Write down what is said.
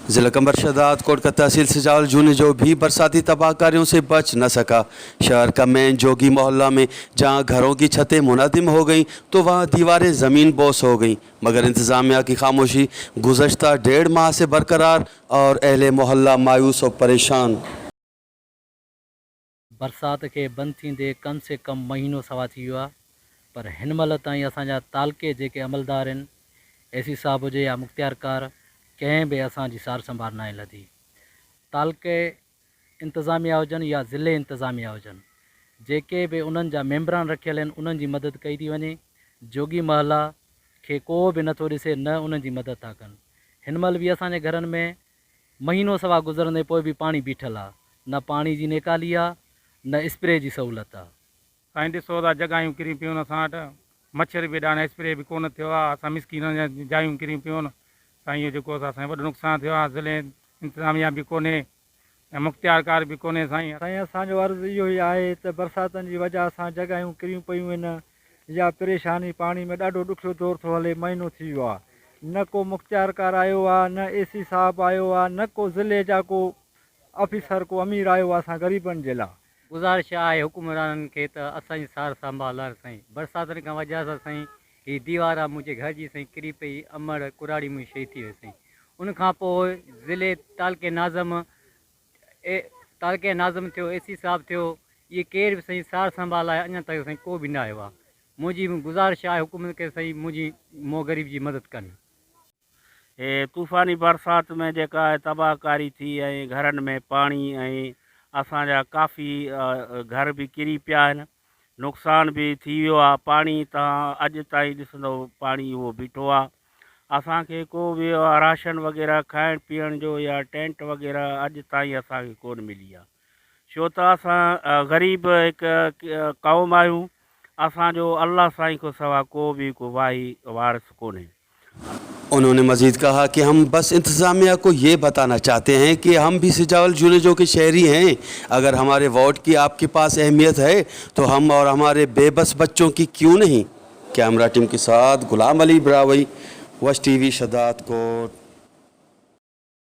जिला कंबर शहदाद कोट का तहसील सजावल जूनेजो भी बरसाती तबाहकारियों से बच न सका। शहर का मेन जोगी मोहल्ला में जहां घरों की छतें मुनहदिम हो गईं तो वहां दीवारें ज़मीन बोस हो गईं, मगर इंतज़ामिया की खामोशी गुज़श्ता 1.5 माह से बरकरार और अहले मोहल्ला मायूस और परेशान। बरसात खे बंदि थींदे कम से कम महीनो सवा थी वियो आहे, पर हिन महिल ताईं असांजा तालके जेके अमलदार आहिनि, ए सी साहब हुजे या मुख्तियारकार, कंहिं बि असांजी सार संभाल नाहे लधी। तालके इंतज़ामिया हुजनि या ज़िले इंतज़ामिया हुजनि, जेके बि उन्हनि जा मेंबरान रखियल आहिनि, उन्हनि जी मदद कई थी वञे। जोगी महला खे को बि नथो ॾिसे, न उन्हनि जी मदद था कनि। हिन महिल बि असांजे घरनि में महीनो सवा गुज़रंदे पोइ बि पाणी बीठल आहे, न पाणी जी निकाली आहे, न स्प्रे जी सहूलियत आहे। سائين ڏسو ته جڳهيون ڪريون پيون اسان وٽ، مڇر به ايڏا آهن، اسپري به ڪونه ٿيو آهي، اسان مسڪينن جا جايون ڪريون پيون سائين، اهو جيڪو اسان جو وڏو نقصان ٿيو آهي، ضلعي انتظاميا به ڪونهي ۽ مختيارڪار به ڪونهي سائين. سائين اسان جو عرض اهو ئي آهي ته برساتن جي وجهه سان جڳهيون ڪريون پيون آهن يا پريشاني پاڻي ۾ ڏاڍو ڏکيو دور ٿو هلي، مهينو ٿي ويو آهي نه ڪو مختيارڪار آيو آهي، نه اي سي صاحب آيو آهي، نه ڪو ضلعي جا ڪو آفيسر ڪو امير آيو آهي اسان غريبن جي لا. گذارش آهي حڪمرانن کي ته اسان جي سار سنڀال لهن سائين برساتن کان وجهه سان سائين هي ديوار آ منهنجي گهر جي سائين ڪري پئي امڙ ڪراڙي منهنجي شهيد ٿي وئي سائين ان کان پوء ضلعي تعلقي ناظم اي تعلقي ناظم ٿيو اي سي صاحب ٿيو اهي ڪير به سائين سار سنڀال لاء اڃا تائين سائين ڪو به نه آيو آ منهنجي گذارش آهي حڪومت کي سائين منهنجي مون غريب جي مدد ڪن. هي طوفاني برسات ۾ جيڪا تباهه ڪاري ٿي ۽ گهرن ۾ پاڻي ۽ اسان جا ڪافي گهر به ڪري پيا آهن نقصان به ٿي ويو آهي پاڻي تان اڄ تائين ڏسندو پاڻي اهو بيٺو آهي اسان کي ڪو به راشن وغيره کائڻ پيئڻ جو يا ٽينٽ وغيره اڄ تائين اسان کي ڪون ملي آهي ڇو ته اسان غريب هڪ قوم آهيون اسان جو الله سائين کان سوا ڪو به ڪو واهي وارث ڪونهي. انهون ني مزيد ڪها ڪي هم بس انتظاميه ڪو يه بتانا چاهتي هين ڪي هم ڀي سجاول جوڻيجو ڪي شهري هين اگر هماري ووٽ ڪي آپ ڪي پاس اهميت هي تو هم اور هماري بي بس بچون ڪي ڪيون نهين. ڪيمرا ٽيم ڪي ساٿ غلام علي براهوئي وش ٽي وي شھدادڪوٽ.